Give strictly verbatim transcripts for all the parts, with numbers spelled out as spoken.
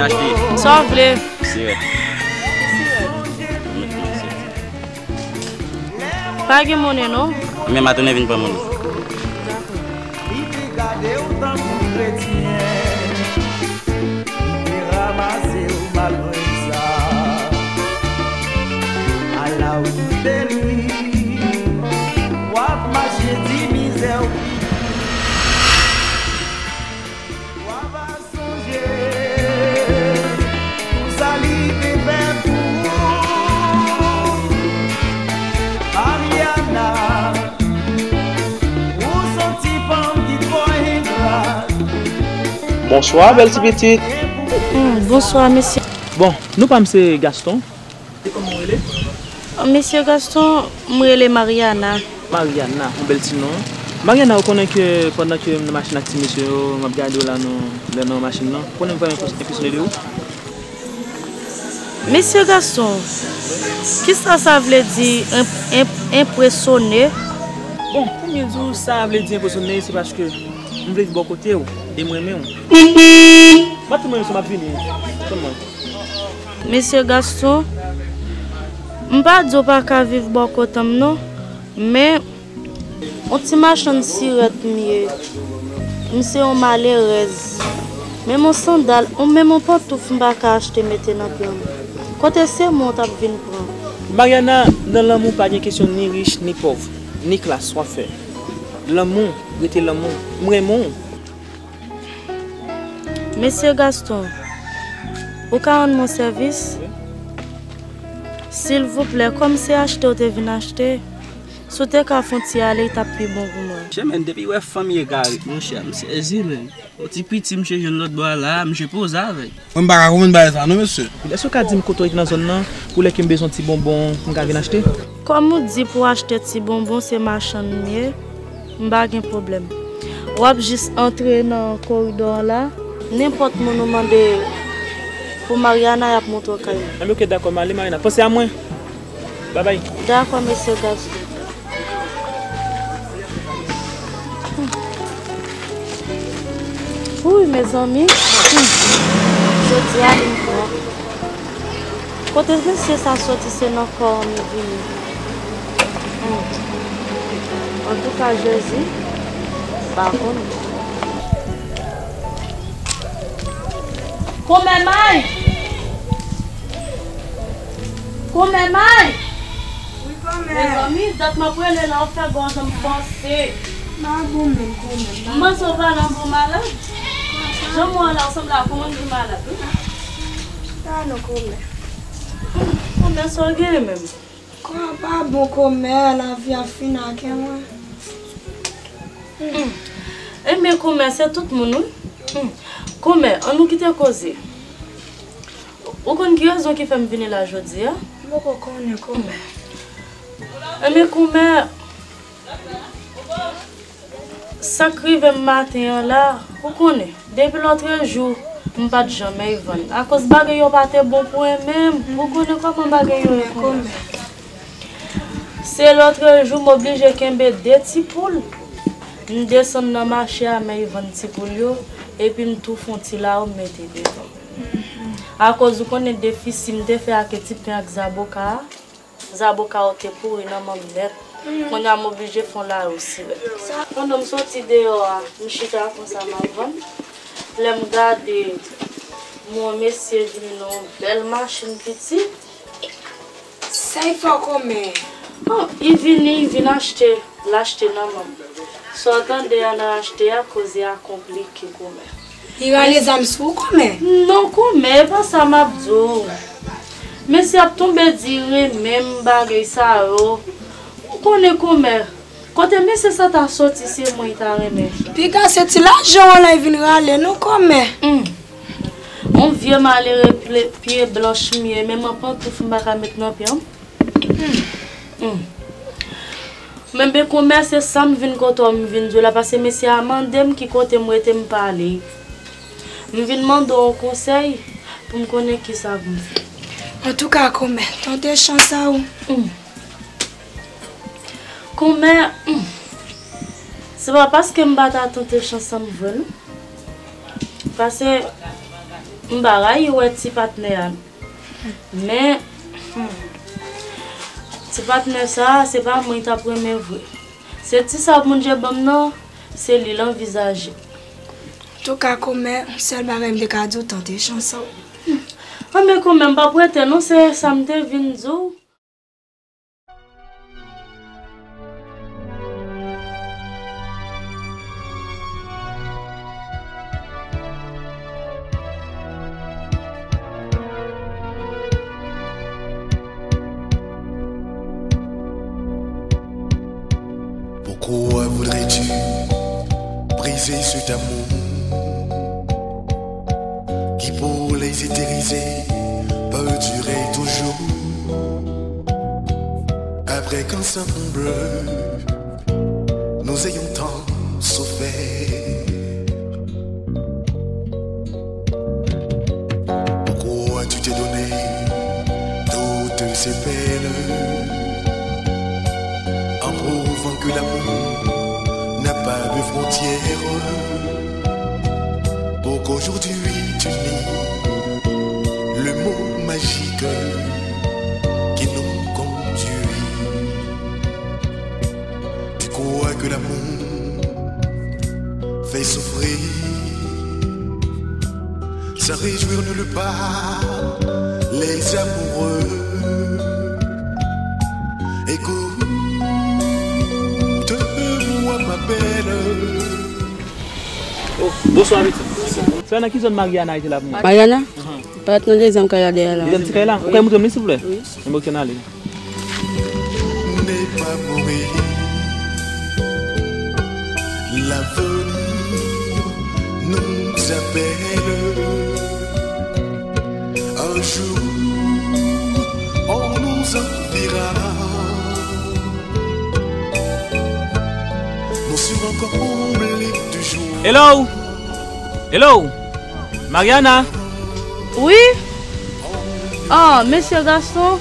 Achte. Sa w vle? Sirèt. Pa gen monnen non. Men m a tounen vin pran monnen. Li te gade w tankou kretyen, li te ranmase w malgre sa. Ala w kite li, w ap mache di mizè w fini. W ap sonje pou sa li te fè pou ou. Mariana, ou se yon ti fanm ki twò engra. Bonswa, bèl ti pitit. Hmm, bonswa, mesye. Bon, non pa m se Gaston. E kòman w rele? Mesye Gaston, m rele Mariana. Mariana, yon bèl ti non. Mariana, ou konnen ke pandan ke m nan machin ak ti mesye yo, m ap gade w la nan, nan, nan machin nan, ou konnen m vrèman enpres-, enpresyone de ou? Mesye Gaston, kisa sa vle di enp-, enp-, enpresyone? Bon, pou m byen di w, sa vle di enpresyone, se paske m vle viv bò kote w, e m renmen w. M ap tounen, m ap vini, tann mwen. Mesye Gaston, m pa di w pa ka viv bò kote m non, men yon ti machann sirèt m ye. M se yon malerèz. Menm yon sandal, ou menm yon pantouf m pa ka achte mete nan pye m. Kote se mwen w t ap vin pran? Mariana, nan lanmou pa gen kesyon ni rich, ni pòv, ni klas, w ap fè. Lanmou, rete lanmou. M renmen w. Mesye Gaston, ou ka rann mwen sèvis? Silvouplè, kòm se achte w te vin achte, si w te ka fè yon ti ale, li t ap pi bon pou mwen. Monchè, men depi wè fanm egare, monchè, m sezi, men. Yon ti piti, misye jwenn lòt bò a la, misye poze avèk. Mwen, m pa ka konprann bagay sa non, mesye. Èske w ka di m kote w rete nan zòn nan, pou lè ke m bezwen ti bonbon, m ka vin achte? Kòm ou di pou achte ti bonbon, se machann m ye, m pa gen pwoblèm. W ap jis antre nan koridò an la, nenpòt moun ou mande pou Mariana, y ap montre w kay mwen. Enben, oke, dakò, m ale, Mariana. Panse a mwen. Babay. Dakò, mesye Gaston. Wouy, mezanmi. Jodi a, li pran. Kote mesye sa soti, se nan kò an li vini. Antouka, Jezi, m pa konnen. Konmè May! Konmè May! Wi, konmè. Mezanmi, dat m ap rele la, w fè gòj an m panse. M pa bon menm, konmè, m pa bon. M panse w pa nan bon malad. Jan m wè w la, w sanble ak yon moun ki malad, wi. Sa non, konmè. Konmè, sa w genyen menm? Kò a pa bon, konmè, lavi a fin ak mwen. Hmm. Enben, konmè, se tout moun, wi. Hmm. Konmè, ann nou kite koze. Ou konn ki rezon ki fè m vini la jodi a? M poko konnen, konmè. Enben, konmè, sa k rive m maten an la, ou konnen, depi lòtrejou, m pa t janmè vann. Akoz bagay yo pa te bon pou mwen menm, ou konnen kòman bagay yo ye, konmè. Se lòtrejou, m oblije kenbe de ti poul. M desann nan mache a, m al vann ti poul yo, epi m tou fè yon ti lawo, m mete devan. Akoz ou konnen defisi m te fè ak ti pen ak zaboka a, zaboka yo te pouri nan men m nèt. Kounye a m oblije fè yon lawo sirèt. Pandan m soti deyò a, m chita konsa m ap vann. Lè m gade, m wè yon mesye vini nan yon bèl machin pitit. Sa y fè w konmè? Oh, li vini, li vin achte, l achte nan men m. Sa w tande a nan achte a, koze a konplike konmè. Li rale zam sou ou konmè? Non konmè, e pa sa m ap di w. Mesye ap tonbe di li renmen m bagay sa yo. Ou konnen konmè. Kote mesye sa ta soti, se mwen li ta renmen. Piga se ti lajan w la li vin rale non konmè. Hmm. Yon vye malere pye, pye blanch m ye, menm yon pantouf m pa ka met nan pye m. Hmm. Hmm. Men ben konmè se sa m vin kote w m vin di w la, paske mesye a mande m ki kote m rete m pale. M vin mande w yon konsèy pou m konnen kisa pou m fè. Antouka konmè, tante chans a ou. Hmm. Konmè, hmm, se pa paske m pa ta tante chans an m vre non. Paske M pa rayi wè ti patnè a. Men, hmm, ti patnè sa a, se pa mwen li t ap renmen vre. Se ti sa Bondye ban m nan, se li l anvizaje. Antouka, kòmè, sèl bagay m te ka di w, tante chans ou. Anben, kòmè, m p ap rete non, se sa m te vin di w. Pourquoi voudrais-tu briser cet amour qui pour les éthérisés perdurer toujours? Après qu'ensemble nous ayons tant souffert, pourquoi tu t'es donné toutes ces peines en prouvant que l'amour n'a pas de frontières? Pour qu'aujourd'hui tu nies le mot magique qui nous conduit. Tu crois que l'amour fait souffrir, ça réjouit nulle part les amoureux. Écoute-moi, ma belle. Oh, bonswa, pitit. Frè, nan ki zòn Mariana rete la pou mwen? Mariana? Ahan. Parèt nan dezyèm kay la dèyè la. Dezyèm ti kay la? Ou kay montre m li, silvouplè? Wi. Enben, oke, n ale. N'est pas mauvais. L'avenir nous appelle. Un jour, on nous enviera. Nous serons comblés du jour. Hello! Hello! Mariana! Wi? Oh, mesye Gaston,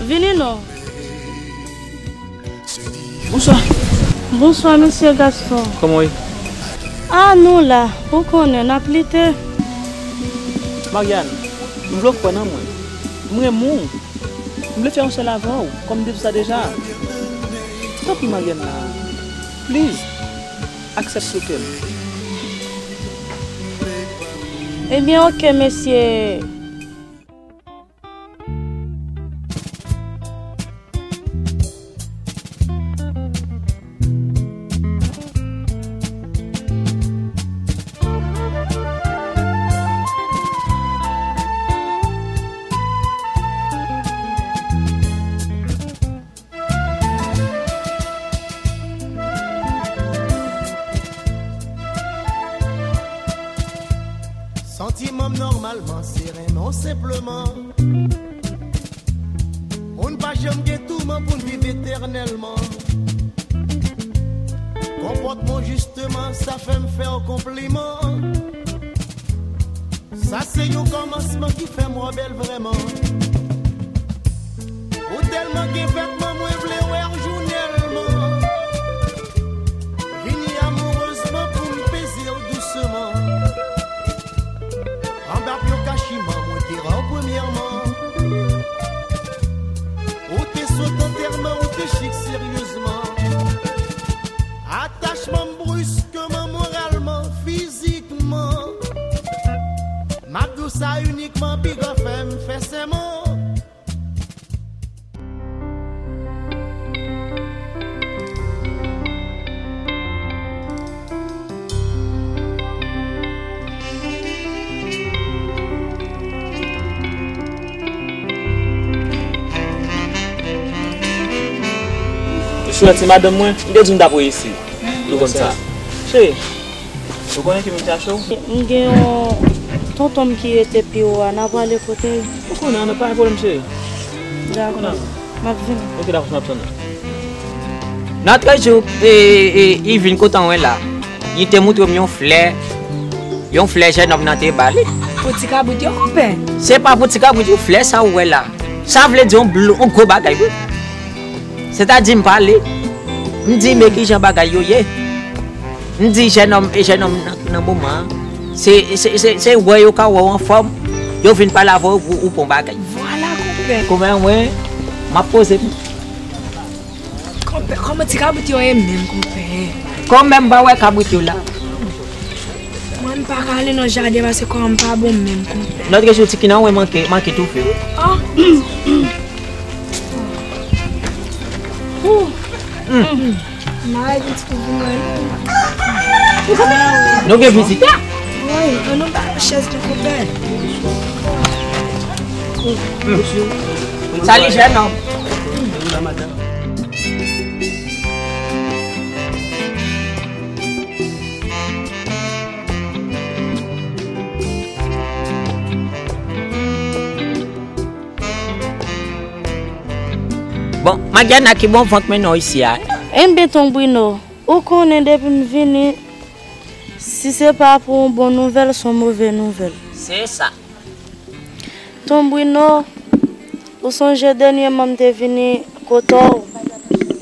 vini non. Bonswa. Bonswa, mesye Gaston. Kòman w ye? Ah, nou la, ou konnen, n ap lite. Mariana, m vle w kwè nan mwen. M renmen w. M vle fè yon sèl avè w, kòm m te di w sa deja. Tanpri, Mariana, please, aksepte kè m. Ebyen, oke, mesye. Santiman m nòmalman se renmen w senpleman. Pou n pa janm gen touman, pou n viv etènèlman. Konpòtman w jisteman, sa fè m fè w konpliman. Sa se yon kòmansman ki fè m wè w bèl vrèman. Ou tèlman gen vètman, mwen vle wè w jounèlman. Vini amourezman pou m peze w dousman. Anba pye w kachiman, mwen te ra w premyèman. Ou te sot antèman, ou te chik seryezman. Atachman m briskman, moralman, fizikman. M ap di w sa inikman, piga fè m fè sèman. Ou sou ti madanm mwen, m te di w m t ap reyisi. Nou konn sa. Cheri, ou konnen ki moun chache w? M gen yon tonton m ki rete pi wo a, n a prale kote l. Ou konnen, an, pa gen pwoblèm, cheri. Dakò. M ap vini. Oke, dakò, m ap tann ou. Nan trèz jou, e, e, Ivin, kote w wè la, li te montre m yon flè, yon flè jènòm nan te ba li. Pou ti kabrit yo, konpè? Se pa pou ti kabrit yo, flè sa ou wè la. Sa vle di yon blo-, yon gwo bagay, wi. Sètadi m pale, m di, men kijan bagay yo ye. M di jènòm, e jènòm nan, nan moman an, Se, se, se, se wè yo ka wè w anfòm, yo vin pale avè w pou ou pon bagay. Vwala, konpè. Konpè mwen, m ap poze. Konpè, kòman ti kabrit yo ye menm, konpè? Kòman m pa wè kabrit yo la? Mwen, m pa ka ale nan jaden paske kò m pa bon menm, konpè. Lòt jou, ti kinan wè manke, manke toufe w. Ah. Hum. Mari vin ti kouvri mwen. Nou gen vizitè? Wi, ann nou ba yo chèz nou konpè. Sa li jèn non. Bon, Mariana, ki bon van k mennen w isi a? Enben, Ton Bruno, ou konnen depi m vini, si se pa pou yon bon nouvèl, se yon move nouvèl. Se sa. Ton Bruno, ou sonje dènyèman m te vini kote w,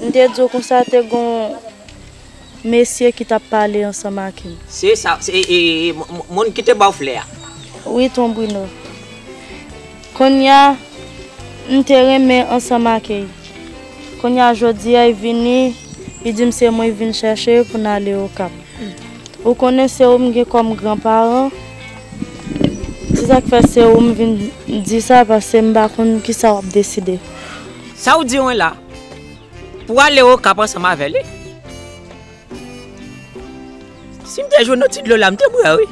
m te di w konsa te gon mesye ki t ap pale ansanm ak li. Se sa, se, e, e, e, m-, m-, moun ki te ba w flè a. Wi, Ton Bruno. Kounye a, m te renmen ansanm ak li. Kounye a, jodi a, li vini, li di m se mwen li vin chèche pou n ale Okap. Ou konnen se ou m gen kòm granparan. Se sa k fè se ou m vin di sa, paske m pa konn kisa w ap deside. Sa w di mwen la? Pou ale Okap ansanm avè li? Si m te jwenn yon ti dlo la, m te bwè, wi.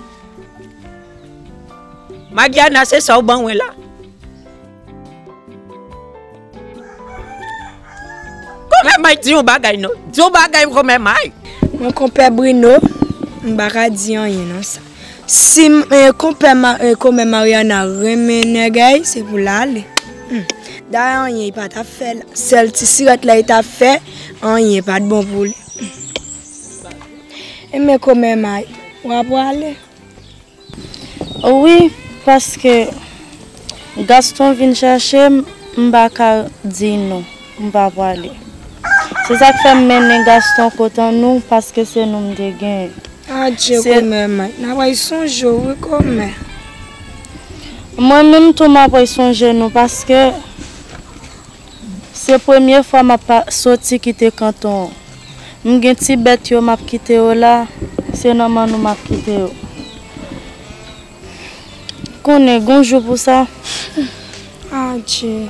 Mariana, se sa w ban mwen la? Kòmè May, di yon bagay non. Di yon bagay, kòmè May. Mwen, konpè Bruno, m pa ka di anyen nan sa. Si m, eh, konpè Ma-, eh, kòmè Mariana renmen nèg a, se pou l ale. Hmm. Dayè, anyen li pa t ap fè la. Sèl ti sirèt la li t ap fè, anyen pa t bon pou li. Enben, kòmè May, w ap prale? Wi, paske Gaston vin chèche m, m pa ka di non, m pa prale. Se sa k fè m mennen Gaston kote nou, paske se nou m te genyen. Adje, kòmè May, n ap pral sonje w, wi, kòmè. Mwen menm tou, m ap pral sonje nou, paske se premye fwa m ap pa-, soti kite kanton an. M gen ti bèt yo, m ap kite yo la, se nan men nou m ap kite yo. Konnen, gon jou pou sa. Adje,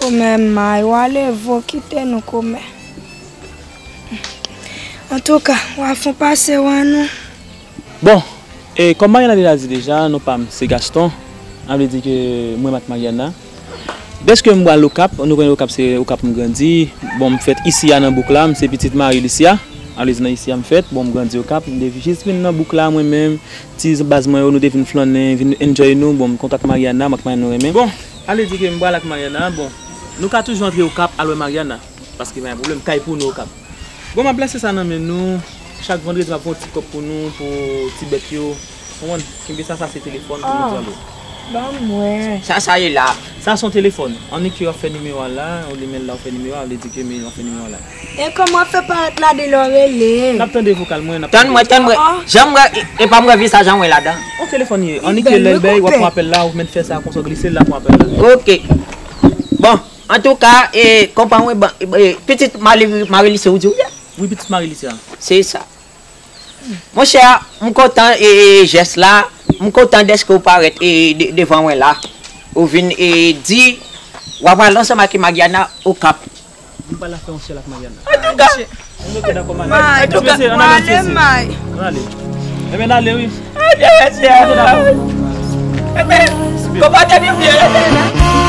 kòmè May, w ale vo kite nou, kòmè. Antouka, w a fon pase w a nou. Bon, e kòm Mariana deja di deja, non pa m se Gaston. Sa vle di ke mwen m ak Mariana. Dèske m pral Okap, nou konnen Okap se Okap m grandi. Bon, m fèt isi a nan bouk la, m se pitit Maryl isi a. Sa vle di nan isi a m fèt, bon, m grandi Okap, m te jis vin nan bouk la mwen menm. Ti baz mwen yo, nou te vin flannen, vin enjoy nou. Bon, m kontan ak Mariana, m ak Mariana nou renmen. Bon, sa vle di ke m pral ak Mariana, bon, nou ka toujou antre Okap, al wè Mariana. Paske pa gen pwoblèm, kay pou nou Okap. Bon, m ap lese sa nan men nou. Chak vandredi, m ap fè yon ti kòb pou nou, pou ti bèt yo. Konprann? Kenbe sa, sa se telefòn pou nou di alo. Ban mwen. Sa, sa ye la. Sa se yon telefòn. Annik yo ap fè nimewo a la, ou limen l la, ou fè nimewo a, vle di ke men yo ap fè nimewo a la. E kòman w ap fè parèt la de lè w rele? N ap tande vokal mwen, n ap tande. Tann mwen, tann mwen. Jan m wè, e, e pa m wè visaj an mwen ladan. Yon telefòn ye. Annik lè l bèy, w ap pran apèl la, ou mèt fè sa konsa, w glise l la, pran apèl la. Oke. Bon. Antouka, e, konpa mwen, ban, e, pitit Mari-, Marilise ou di w ye? Wi, pitit Marilise a. Se sa. Monchè, m kontan, e, e, jès la, m kontan dèske w parèt, e, de-, devan mwen la. Ou vin, e, di, w ap al ansanm ak Mariana Okap. M pral fè yon syèl ak Mariana. Antouka, Ann oke, dakò, m ale. May, ti mesye, ann ale, ti mesye. Ann ale. Enben, n ale, wi. Adye, mesye. Enben, konpòte nou byen.